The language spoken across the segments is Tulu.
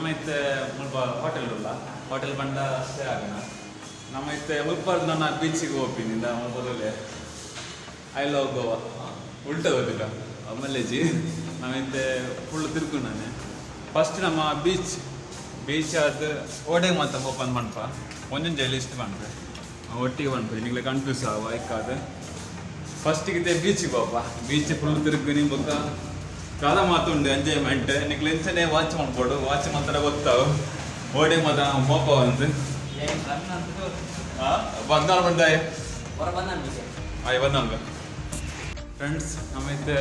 ನಮ್ಮ ಇತ್ತೆ ಮುಲ್ಪ ಹೋಟೆಲ್ ಉಲ್ಲ ಹೋಟೆಲ್ ಬಂಡ ಸ್ಟೇ ಆಗಣ. ನಮ್ಮ ಇತ್ತೆ ಮುಲ್ಪರ್ದು ನನ್ನ ಬೀಚಿಗೆ ಹೋಗ್ತೀನಿ ಮುಲ್ಪದಲ್ಲೇ. I love Goa ಉಲ್ಟ ಗೊತ್ತಿಲ್ಲ ಮಲ್ಲೇಜಿ. ನಾವಿತ್ತೆ ಫುಲ್ ತಿರ್ಕೊಂಡಾನೆ. ಫಸ್ಟ್ ನಮ್ಮ ಬೀಚ್ ಬೀಚ್ ಅದು ಓಡೆಗೆ ಮಾತ್ರ ಓಪನ್ ಮನ್ಪ ಒಂಜೊಂಜೆ ಲಿಸ್ಟ್ ಪನ್ಪೆ, ಒಟ್ಟಿಗೆ ಪನ್ಪ, ನಿಂಗೆ ಕನ್ಫ್ಯೂಸ್ ಆವ. ಐಕಾದ ಫಸ್ಟಿಗೆ ಇತ್ತೆ ಬೀಚಿಗೆ ಹೋಪ. ಬೀಚ್ ಫುಲ್ ತಿರುಗುನಿ ಬೊಕ್ಕ ದಾದ ಮಾತುಂಡು ಎಂಜಾಯ್ಮೆಂಟ್. ನಿಕ್ಲೆ ಎಂಚನೆ ವಾಚ್ ಮಾಡ್ಬೋದು, ವಾಚ್ ಮಾತ್ರ ಗೊತ್ತಾವು ಓಡೆ ಮಾತ್ರ ಮೋಪ ಒಂದು ಬಂದಾಳ ಬಂದಾಯ. ಆಯ್ ಬಂದ ಫ್ರೆಂಡ್ಸ್. ನಮ್ಮ ಇತ್ತೆ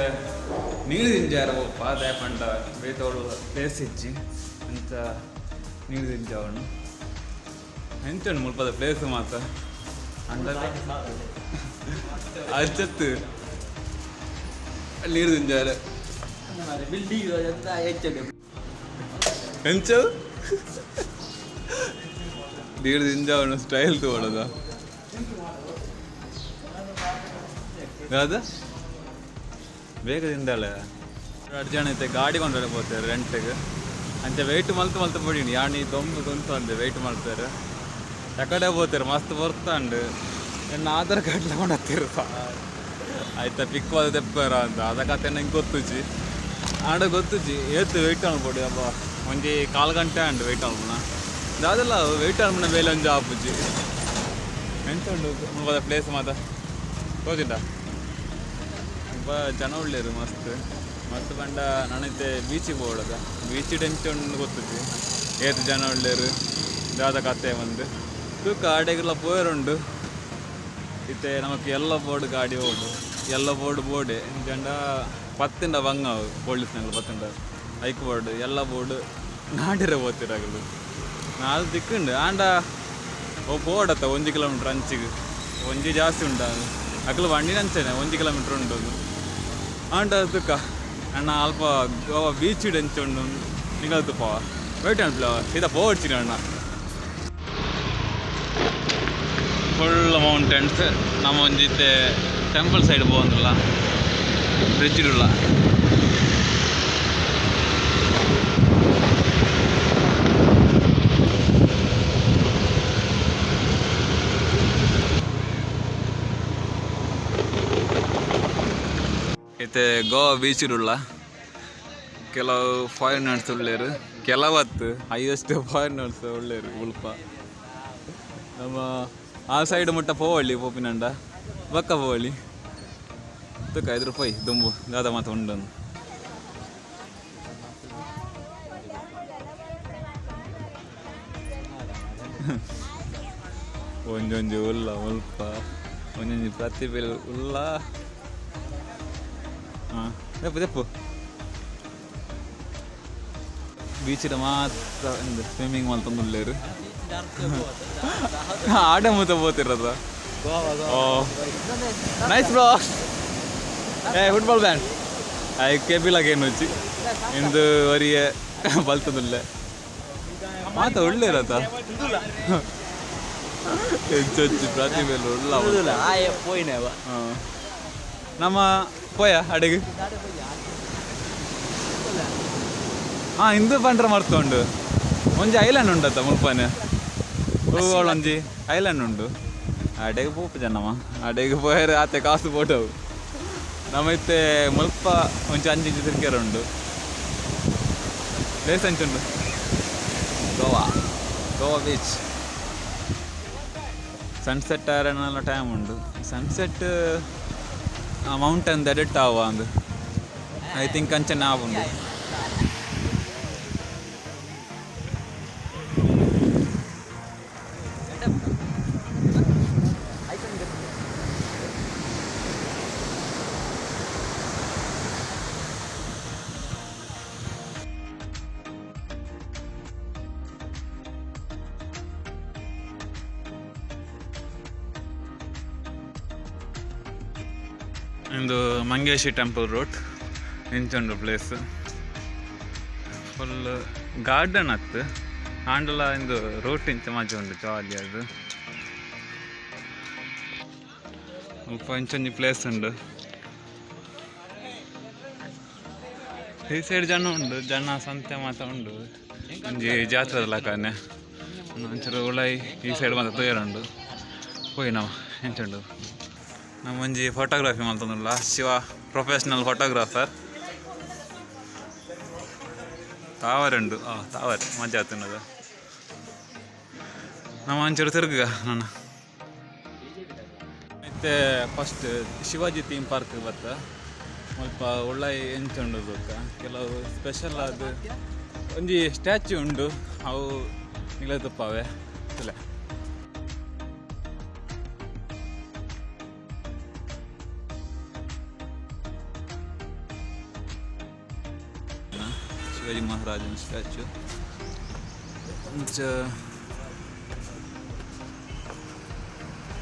ನೀರು ದಿಂಜಾರ ಹೋಪ ದಯಪಂಡ ಬೇತೋಳು ಪ್ಲೇಸ್ ಇಜ್ಜಿ ಅಂತ ನೀರು ದಿಂಜಾವನು. ಎಂಚ ಉಂಡು ಮುಲ್ಪದ ಪ್ಲೇಸ್ ಮಾತ್ರ ಅಂಡ ಅಚ್ಚತ್ತು ನೀರು ದಿಂಜಾರ. ಬಿಲ್ಡಿಂಗ್ ಹೆಚ್ಚು. ಎಂಚ ನೀರು ದಿಂಜಾವನು ಸ್ಟೈಲ್ ತಗೊಳ್ಳೋದ ಯಾವ್ದು ಬೇಗ ತಿಂದಾಳೆ. ಎರಡು ಜನ ಐತೆ ಗಾಡಿ ಕೊಂಡೋಡೆ ಪೋತಾರೆ ರೆಂಟಿಗೆ. ಅಂಚ ವೆಯ್ಟ್ ಮಲ್ತು ಮಲ್ತು ಪಡಿನಿ ಯಾಣಿ ದೊಂಬು ದೊಂತು ಅಂದೆ ವೆಯ್ಟ್ ಮಾಡ್ತಾರೆ. ಯಾಕಡೆ ಪೋತಾರೆ ಮಸ್ತ್ ಬರ್ತಂಡು. ಎನ್ನ ಆಧಾರ್ ಕಾರ್ಡ್ ತಗೊಂಡು ಆಯ್ತಾ ಪಿಕ್ ವಾದ ತೆಪ್ಪರ ಅಂತ ಅದ ಕತೆ ನಂಗೆ ಗೊತ್ತುಜಿ. ಆಂಡ ಗೊತ್ತುಜಿ ಏತ್ ವೆಯ್ಟ್ ಅನ್ಬೋಡು ಅಬ್ಬ. ಒಂಜಿ ಕಾಲು ಗಂಟೆ ಅಂಡು ವೆಯ್ಟ್ ಅನ್ಬೋಣ ದಾದಲ್ಲ ವೆಯ್ಟ್ ಅನ್ಬೋಣ ಬೇಲೆ ಒಂಜಿ ಆಪುಜಿ. ಎಂತ ಉಂಡು ಮುಲ್ಪದ ಪ್ಲೇಸ್ ಮಾತ ತೋಜಿಂಡ. ತುಂಬ ಜನ ಉಳ್ಳೇರು ಮಸ್ತ್ ಮಸ್ತ್ ಪಂಡ ನಾನೈತೆ ಬೀಚಿಗೆ ಪೋವಳದ. ಬೀಚ್ ಎಂಚ ಉಂಡು ಗೊತ್ತುಜಿ, ಏತ್ ಜನ ಉಳ್ಳೇರು ದಾದ ಕತೆ ಒಂದು ತೂಕ ಆಡೆಗೆಲ್ಲ ಪೋಯರುಂಡು. ಇತ್ತೆ ನಮಕ್ ಎಲ್ಲ ಬೋರ್ಡ್ ಗಾಡಿ ಓಡು ಎಲ್ಲ ಬೋರ್ಡ್ ಬೋರ್ಡೆ ಜಂಡ ಪತ್ತಿಂಡ ಬಂಗ ಪೊಲೀಸ್ನಗಳು ಪತ್ತಿಂಡ ಐಕ್ ಬೋರ್ಡ್ ಎಲ್ಲ ಬೋರ್ಡ್ ನಾಡಿರ ಪೋತಿರಾಗಲು ನಾಲ್ ದಿಕ್ಕುಂಡು. ಆಂಡ ಓ ಬೋರ್ಡತ್ತ 1 ಕಿಲೋಮೀಟ್ರ್ ಅಂಚಿಗೆ ಒಂಜಿ ಜಾಸ್ತಿ ಉಂಟು. ಅಕಲು ಬಂಡಿನ ಅಂಚನೆ 1 ಕಿಲೋಮೀಟ್ರ್ ಉಂಟು ಅದು. ಆಂಡ ತುಕ್ಕ ಅಣ್ಣ ಅಲ್ಪ ಗೋವಾ ಬೀಚ್ ಎಂಚ ಉಂಡು ನಿಗಲ್ತು ಪೋವ ವೇಟ್ ಅನ್ಪ್ಲ ಸೀದಾ ಪೋವಡ್ಚಿನ ಅಣ್ಣ. Full mountains. ನಮ್ಮ ಒಂಜಿತ್ತೆ ಟೆಂಪಲ್ ಸೈಡ್ ಪೋವೊಂದುಲ್ಲ, ಬ್ರಿಡ್ಜ್ ಉಲ್ಲ. ಇತ್ತೆ ಗೋವಾ ಬೀಚ್ ಉಲ್ಲ. ಕೆಲವು ಫಾರಿನರ್ಸ್ ಉಳ್ಳೇರು, ಕೆಲವತ್ತು ಹೈಯೆಸ್ಟ್ ಫಾರಿನರ್ಸ್ ಉಳ್ಳೇರು ಉಲ್ಪ. ನಮ್ಮ ಆ ಸೈಡ್ ಮುಟ್ಟ ಪೋವಳ್ಳಿ ಪೋಪಿನಂಡ ಬಕ್ಕ ಪೋವಳ್ಳಿ ತುಕ್ಕ ಇದ್ರ ಪೋಯ್ ದುಂಬು ದಾದ ಮಾತ ಉಂಡನ್ನು. ಒಂಜೊಂಜಿ ಉಲ್ಲ ಮುಲ್ಪ ಒಂಜೊಂಜಿ ಪ್ರತಿಭೆ ಉಲ್ಲ. ಹಾಂ ದೆಪ್ಪು ದೆಪ್ಪು ಬೀಚಿಡ ಮಾತ್ರ ಸ್ವಿಮ್ಮಿಂಗ್ ಮಲ್ತೊಂದುಲ್ಲೇರು. ಆಡೆ ಮೂತ ಪೋತಿರದ. ಓ ನೈಸ್ ಬ್ರೋ. ಏ ಫುಟ್ಬಾಲ್ ಬ್ಯಾನ್ I ಕೇಬಿಲಾಗ ಏನು ಇಂದು ವರಿಯ ಬಲ್ತದುಲ್ಲೆ ಮಾತ ಒಳ್ಳೆ ಇರತ್ತ. ಹೆಚ್ಚು ಪ್ರತಿಭೆ ಉಲ್ಲ. ಪೋಯಿನ. ನಮ್ಮ ಪೋಯ ಅಡೆಗೆ. ಹಾಂ ಇಂದು ಪಂಡ್ರ ಮರ್ತುಂಡು. ಒಂಜಿ ಐಲ್ಯಾಂಡ್ ಉಂಡತ್ತ ಮುಲ್ಪನೆ ಒಂಜಿ ಐಲ್ಯಾಂಡ್ ಉಂಡು. ಅಡೆಗೆ ಪೋಪು ಜನ್ನಮ್ಮ. ಅಡೆಗೆ ಪೋಯರೆ ಆತೆ ಕಾಸು ಪೋಟವು. ನಮ್ಮ ಇತ್ತೆ ಮುಲ್ಪ ಒಂಜಿ ಅಂಚಿ ತಿರ್ಕೆರೆ ಉಂಡು. ಪ್ಲೇಸ್ ಅಂಚುಂಡು ಗೋವಾ ಗೋವಾ ಬೀಚ್. ಸನ್ಸೆಟ್ ಆರನೆಲ್ಲ ಟೈಮ್ ಉಂಡು. ಸನ್ಸೆಟ್ ಮೌಂಟನ್ ಎಡಿಟ್ ಆವ ಅಂದು I think ಅಂಚನೆ ಆವುಂಡು. ಇಂದು ಮಂಗೇಶಿ ಟೆಂಪಲ್ ರೋಡ್ ಇಂಚುಂಡು ಪ್ಲೇಸ್. ಫುಲ್ ಗಾರ್ಡನ್ ಅತ್ತು ಆಂಡಲ ಇಂದು ರೋಟ್ ಇಂಚ ಮಜ ಉಂಡು ಜಾಲಿ ಅದು. ಮುಲ್ಪ ಇಂಚೊಂಜಿ ಪ್ಲೇಸ್ ಉಂಡು. ಈ ಸೈಡ್ ಜನ ಉಂಡು, ಜನ ಸಂತೆ ಮಾತ ಉಂಡು. ಒಂಜಿ ಜಾತ್ರೆ ಲಾಕಾನೆ ಒಂಚೂರು ಉಳಾಯಿ ಈ ಸೈಡ್ ಮಾತ ತೂಯರುಂಡು. ಪೋಯಿ ನಾವು ಎಂಚುಂಡು. ನಮ್ಮ ಒಂಜಿ ಫೋಟೋಗ್ರಫಿ ಮಲ್ತೊಂದುಲ್ಲ ಶಿವ, ಪ್ರೊಫೆಷ್ನಲ್ ಫೋಟೋಗ್ರಾಫರ್. ತಾವರೆ ಉಂಡು. ಆ ತಾವರೆ ಮಜಾ ಆತುಂಡದ. ನಮ್ಮ ಒಂಚೂರು ತಿರುಗುಗ ನನ್ನ. ಮತ್ತೆ ಫಸ್ಟ್ ಶಿವಾಜಿ ಥೀಮ್ ಪಾರ್ಕ್ ಬತ್ತ. ಮುಲ್ಪ ಉಳ್ಳಾಯಿ ಎಂಚ ಉಂಡು ಬೊಕ್ಕ ಕೆಲವು ಸ್ಪೆಷಲ್ ಆದ್ ಒಂಜಿ ಸ್ಟ್ಯಾಚ್ಯೂ ಉಂಡು, ಅವು ನಿಗಲೆ ತುಪ್ಪಾವೆ ತುಲೆ. ಶಿವಾಜಿ ಮಹಾರಾಜನ ಸ್ಟ್ಯಾಚ್ಯೂ. ಅಂಚ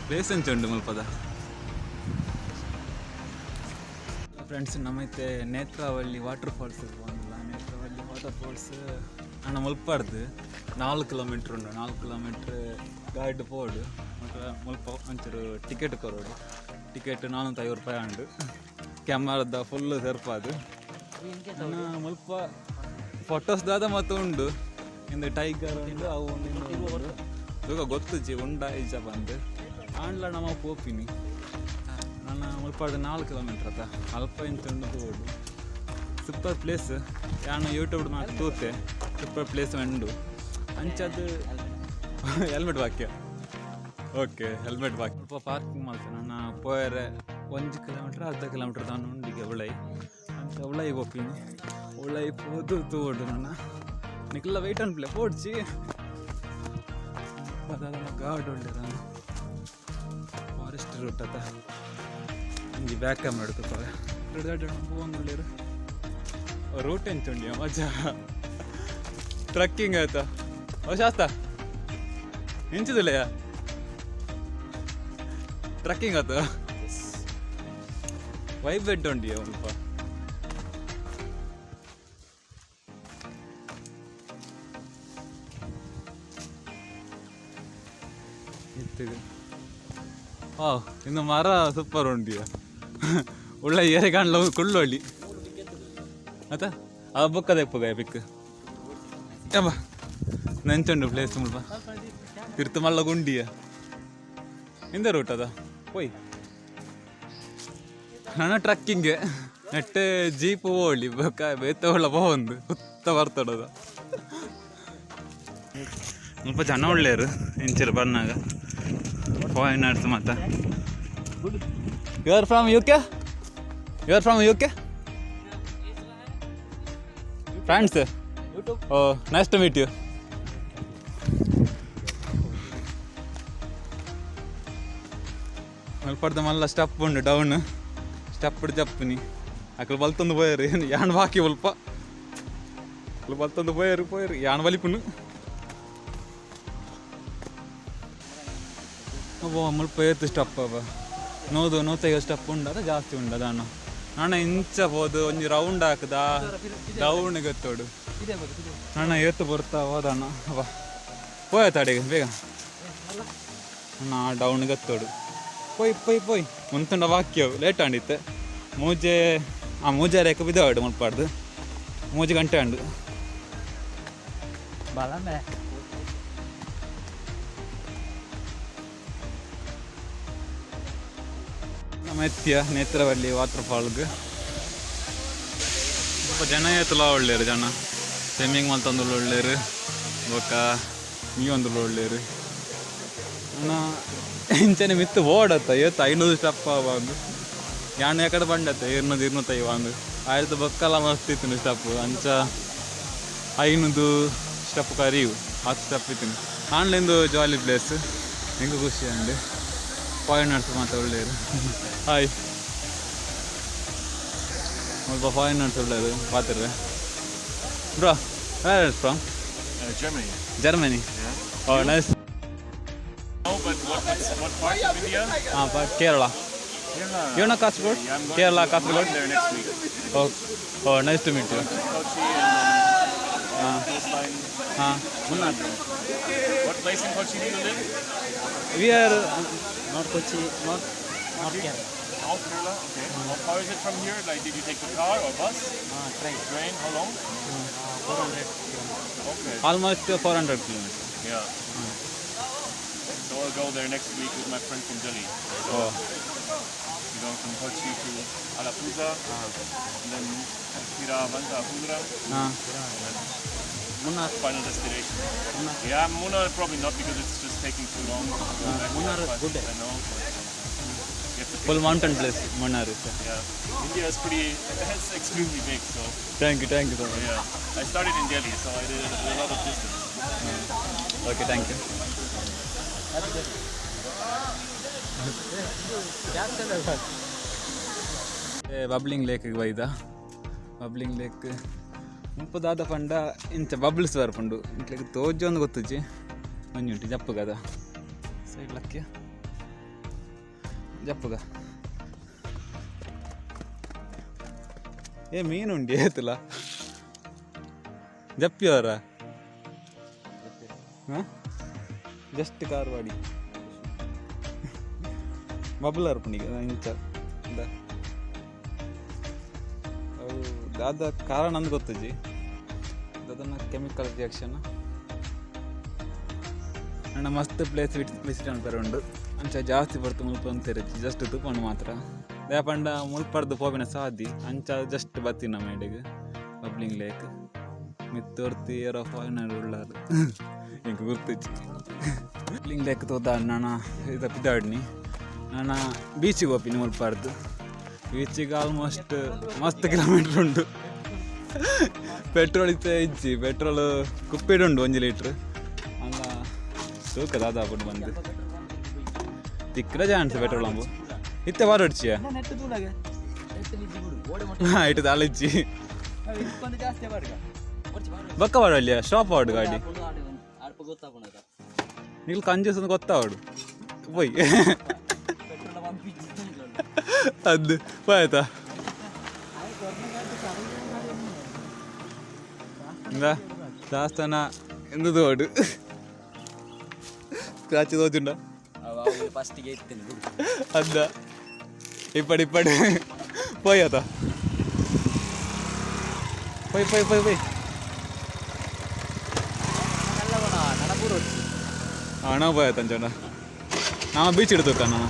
ಪ್ಲೇಸ್ ಎಂಚ ಉಂಡು ಮುಲ್ಪದ. ಫ್ರೆಂಡ್ಸ್, ನಮ್ಮೈತೆ ನೇತ್ರಾವಳ್ಳಿ ವಾಟರ್ ಫಾಲ್ಸ್ ಪೋಂದಿಲ್ಲ. ನೇತ್ರಾವಳ್ಳಿ ವಾಟರ್ ಫಾಲ್ಸ್ ಅಣ್ಣ ಮುಲ್ಪಡ್ದು 4 ಕಿಲೋಮೀಟ್ರ್ ಉಂಡು. 4 ಕಿಲೋಮೀಟ್ರ್ ಗಾಡಿ ಪೋಡು. ಮತ್ತು ಮುಲ್ಪ ಒಂಚೂರು ಟಿಕೆಟ್ ಕೊರೊಡು. ಟಿಕೆಟ್ 450 ರೂಪಾಯಿ ಉಂಡು. ಕ್ಯಾಮರಾದ ಫುಲ್ ಸೆರ್ಪಾದು. ಮುಲ್ಪ ಫೋಟೋಸ್ ದಾದ ಮತ್ತು ಉಂಡು. ಇಂದು ಟೈಗರ್ ಉಂಡು, ಅವು ಉಂಡು, ಇಂದು ಉಂಡು. ತೂಕ, ಗೊತ್ತುಜಿ ಉಂಡ ಇಜ್ಜ ಬಂದು. ಆಂಡ್ಲ ನಮ್ಮ ಪೋಪಿನಿ. ನನ್ನ ಮುಲ್ಪಾಡು 4 ಕಿಲೋಮೀಟ್ರ್ ಅತ್ತ. ಅಲ್ಪ ಇಂಚ ಉಂಡು ತೋಡು. Super place. ಯಾನ್ ಯೂಟ್ಯೂಬ್ ಮಾತ ತೂತೆ, ಸೂಪರ್ ಪ್ಲೇಸ್ ಉಂಡು. ಅಂಚದು ಹೆಲ್ಮೆಟ್ ಬಾಕಿಯ? ಓಕೆ, ಹೆಲ್ಮೆಟ್ ಬಾಕಿ. ಸ್ವಲ್ಪ ಪಾರ್ಕಿಂಗ್ ಮಲ್ತೆ. ನನ್ನ ಪೋಯರೆ 1 ಕಿಲೋಮೀಟ್ರ್, ಅರ್ಧ ಕಿಲೋಮೀಟ್ರ್ ದಾನ ಉಂಡಿಗೆ ಉಳೈ. ಅಂಚ ಉಳೈ ಪೋಪಿನಿ. ಉಳೈ ಪೋದು ತೂವೊಡು. ನನ್ನ ನಿಕ್ಲ ವೆಯ್ಟ್ ಅನ್ಪ್ಲೆ ಪೋಡ್ಚಿ. ಗಾರ್ಡ್ ಉಂಡೆ. ಫಾರೆಸ್ಟ್ ರೂಟ್ ಅತ್ತ. ಒಂಜಿ ಬ್ಯಾಕ್ ಕ್ಯಾಮ್ರಾ ಹಿಡ್ಕೊತಾರೆ. ದೊಡ್ಡ ದೊಡ್ಡ ಪೋವೊಂದುಲ್ಲೆರ್. ರೂಟ್ ಎಂಚ ಉಂಡಿಯ? ಮಜಾ ಟ್ರಕ್ಕಿಂಗ್ ಆಯ್ತಾ? ಓ ಶಾಸ್ತ, ಎಂಚದಿಲ್ಲಯ್ಯ ಟ್ರಕ್ಕಿಂಗ್ ಆತ? ವೈಬ್ ಬೆಡ್ ಉಂಡಿಯ ಮುಲ್ಪ. ಇತ್ತಿಗೆ ಇನ್ನು ಮರ ಸೂಪರ್ ಉಂಡಿಯ. ಉಳ್ಳ ಏರೆ ಕಾಣ್ಲ ಕುಳ್ಳೊಳ್ಳಿ ಆತ. ಆ ಬೊಕ್ಕದ ಎಪ್ಪುಗ ಪಿಕ್ ಯಬ್ಬ. ನೆಂಚುಂಡು ಪ್ಲೇಸ್ ಮುಲ್ಪ. ತಿರ್ತು ಮಲ್ಲ ಗುಂಡಿಯ. ಇಂದ ರೂಟ್ ಅದ. ಪೋಯ್ ನನ್ನ ಟ್ರಕ್ಕಿಂಗ್ ನೆಟ್ ಜೀಪ್ ಓಡಿ ಬೊಕ್ಕ ಬೇತೆ ಒಳ್ಳ ಪೋವೊಂದು ಸುತ್ತ ಬರ್ತಡದ. ಮುಲ್ಪ ಜನ ಒಳ್ಳೆಯರು ಇಂಚಿರು ಬನ್ನಾಗ, ಫಾರಿನರ್ಸ್ ಮಾತ. You are from UK? You are from UK? France? Oh, nice to meet you. ಮಲ್ಪಡ್ದ ಮಲ್ಲ ಸ್ಟೆಪ್ ಉಂಡು. Down step ಜಪ್ಪುನಿ. ಅಕಲ್ ಬಲ್ತೊಂದು ಪೋಯರು, ಯಾನ್ ಬಾಕಿ ಮುಲ್ಪ. ಅಕುಲು ಬಲ್ತೊಂದು ಪೋಯರು ಪೋಯರು, ಯಾನ್ ಬಲಿಪುನು. ಅಬ್ಬಾ, ಮುಲ್ಪ ಏತ್ ಸ್ಟೆಪ್ ಅವ? 150 ಸ್ಟೆಪ್ ಉಂಡು ಅದ, ಜಾಸ್ತಿ ಉಂಡು ಅದಾನ. ನಾನ ಇಂಚ ಪೋದು ಒಂಜಿ ರೌಂಡ್ ಹಾಕದ ಡೌನ್ ಗೊತ್ತೋಡು. ಅಣ್ಣ, ಏತು ಬರ್ತಾ ಹೋದಣ್ಣ. ಅಬ್ಬಾ, ಪೋಯ್ ತಡೆಗೆ ಬೇಗ ಅಣ್ಣ. ಡೌನ್ ಗತ್ತೋಡು. ಪೋಯ್ ಪೋಯ್ ಪೋಯ್. ಮುಂತುಂಡ ವಾಕ್ಯ ಲೇಟ್ ಆಂಡಿತ್ತೆ. ಮೂಜೆ ಆ ಮೂಜಾರೇಕ ಬಿದ್ದಾಡು ಮುಲ್ಪಾಡ್ದು. 3 ಗಂಟೆ ಅಂಡು. ಬಲಮೆ. ನಮ್ಮ ಎತ್ತಿಯ ನೇತ್ರವಲ್ಲಿ ವಾಟರ್ ಫಾಲ್ಗ್. ಸ್ವಲ್ಪ ಜನ ಏತುಲ ಒಳ್ಳೇರು. ಜನ ಸ್ವಿಮ್ಮಿಂಗ್ ಮಲ್ತೊಂದುಲ್ಲ ಒಳ್ಳೇರು, ಬೊಕ್ಕ ಮೀಯೊಂದುಲ್ಲ ಒಳ್ಳೇರು. ಅಣ್ಣ, ಇಂಚನೆ ಮಿತ್ತು ಓಡತ್ತ. ಏತ್ 500 ಸ್ಟೆಪ್ ಬಂದು. ಯಾನ್ ಯಾಕಡೆ ಬಂಡತ್ತ 200 250 ಅಂದು ಆಯ್ತು. ಬೊಕ್ಕಲ ಮಸ್ತ್ ಇತ್ತು ಸ್ಟೆಪ್. ಅಂಚ 500 ಸ್ಟೆಪ್ ಕರಿಯು, 10 ಸ್ಟೆಪ್ ಇತ್ತು. ಆನ್ಲೈನ್ದು ಜಾಲಿ ಪ್ಲೇಸ್. ಹೆಂಗೆ ಖುಷಿ ಅಂಡ್ ಫಾರಿನರ್ಸ್ ಮಾತ್ರ ಒಳ್ಳೆಯರು. ಹಾಯ್. ಸ್ವಲ್ಪ ಫಾರಿನರ್ಸ್ ಒಳ್ಳೆಯದು ಪಾತ್ರೆ. Bro, where from? Germany. Germany. Oh, nice. No, but what part of India? ಹಾಂ, but Kerala. Kerala. You know Kasaragod? Yeah, I'm going Kerala, to, Kasaragod. I'm there next week. Oh, nice to meet you. Kochi and then coastline. ಹಾಂ. What place in Kochi do you live? We are Not Kochi, not Kerala. North Kerala. Okay. How far is it from here? Like, did you take the car or bus? Train. Train? How long? 400. Okay. Almost 400 kilometer. Yeah. So I'll go there next week with my friend from Delhi. So oh. We're going from Kochi to Alappuzha, and then Thiruvananthapuram, ಹಾಂ. Munnar. Final destination. Yeah, Munnar probably not because it's just taking too long to go back. Munnar is But good. I know, but you have to pick. Full mountain place Munnar. Yeah, India is pretty. It's extremely big, so Thank you, thank you so much. Yeah. I started in Delhi, so I did a lot of distance. Okay, thank you. Bubbling lake ಬೈದ. ಬಬ್ಲಿಂಗ್ ಲೇಕ್ ಮುಪ್ಪದಾದ ಪಂಡ ಇಂಚ ಬಬ್ಲ್ಸ್ ಬರ್ಪುಂಡು. ಇಂಟ್ಲಿಗೆ ತೋಜೊಂದು ಗೊತ್ತುಜಿ. ಒಂಜಿ ಉಂಟು ಜಪ್ಪುಗದ ಸೈಡ್ ಲಕ್ಕಿಯ ಜಪ್ಪುಗ. ಏ ಮೀನು ಉಂಡಿ ಏತುಲ ಜಪ್ಪಿಯವರ. ಹಾಂ, ಜಸ್ಟ್ ಕಾರ್ವಾಡಿ ಬಬ್ಲ್ ಅರ್ಪಣಿಗೆ ಇಂಚ ಇಂದ. ಅವು ದಾದ ಕಾರಣ ಅಂದ್ ಗೊತ್ತುಜಿ. ದಾದನ ಕೆಮಿಕಲ್ ರಿಯಾಕ್ಷನ್. ನನ್ನ ಮಸ್ತ್ ಪ್ಲೇಸ್ ವಿಸಿಟ್ ಅನ್ಪರ ಉಂಡು. ಅಂಚ ಜಾಸ್ತಿ ಬರ್ತು ಮುಲ್ಪ ಅಂತೀರಜ್ಜಿ, ಜಸ್ಟ್ ತೂಪಂಡು ಮಾತ್ರ. ದಾಯೆ ಮುಲ್ಪರ್ದು ಪೋಪಿನ ಸಾದಿ ಅಂಚ ಜಸ್ಟ್ ಬತ್ತಿ ನಮ್ಮ ಎಡೆಗ್. ಬಬ್ಲಿಂಗ್ ಲೇಕ್ ಮಿತ್ತೊರ್ತಿ ಏರೋ ಫಾರಿನರ್ ಉಳ್ಳಾರು, ಎಂಕ್ ಗುರ್ತುಜಿ. ಬಬ್ಲಿಂಗ್ ಲೇಕ್ ತೋದ ನಾನ ಇದು ಪಿದಾಡ್ನಿ. ನಾನ ಬೀಚಿಗೆ ಹೋಪಿನಿ. ಮುಲ್ಪಾರ್ದು ಬೀಚಿಗೆ ಆಲ್ಮೋಸ್ಟ್ ಮಸ್ತ್ ಕಿಲೋಮೀಟ್ರ್ ಉಂಟು. ಪೆಟ್ರೋಲ್ ಇತ್ತೆ ಇಜ್ಜಿ. ಪೆಟ್ರೋಲ್ ಕುಪ್ಪಿಡ್ ಉಂಡು 1 ಲೀಟ್ರ್. ಅಲ್ಲ, ತೂಕ ದಾದಾಪುಡು ಬಂದು ತಿಕ್ಕಡ ಚಾನ್ಸ್. ಪೆಟ್ರೋಲ್ ಅಂಬು ಇತ್ತೆ ಬಾರೊಡ್ಚಿಯ. ನೆಟ್ ತೂಲಾಗೆ ನೆಟ್ ನಿಜ್ಜಿ ಬಿಡು ಓಡೆ. ಹಾಂ, ಇಟ್ಟು ದಾಲಿಜ್ಜಿ. ಇಕ್ಕೊಂದು ಜಾಸ್ತಿ ಬಾಡ್ಗ. ಬೊಕ್ಕ ಬಾಡಲ್ಲಿಯ ಸ್ಟಾಪ್ ಆಡು ಗಾಡಿ. ಅಲ್ಪ ಗೊತ್ತಾಪುಂಡು. ನಿಲ್ ಕಂಜೂಸ್ ಅಂತ ಗೊತ್ತಾವಡು ಪೋಯ್. Petrol pump. ಅದು ಪೋಯ್ತಾ ಇಂದ ದಾಸ್ತಾನ ಎಂದು ತೋಡು ಸ್ಕ್ರಾಚ್ ತೋಜುಂಡ. ಫಸ್ಟಿಗೆ ಇತ್ತೇನೆ ಬಿಡು. ಅದ್ದ ಇಪ್ಪಡಿ ಇಪ್ಪಡಿ ಪೋಯ್ ಆತ. ಪೋಯ್ ಪೋಯ್ ಪೋಯ್ ಪೋಯ್. ನಡಪೂರ. ಹಣ ಪೋಯ್ ಅಂಚೋಣ. ನಾವ ಬೀಚ್ ಹಿಡ್ದು ನಾನು.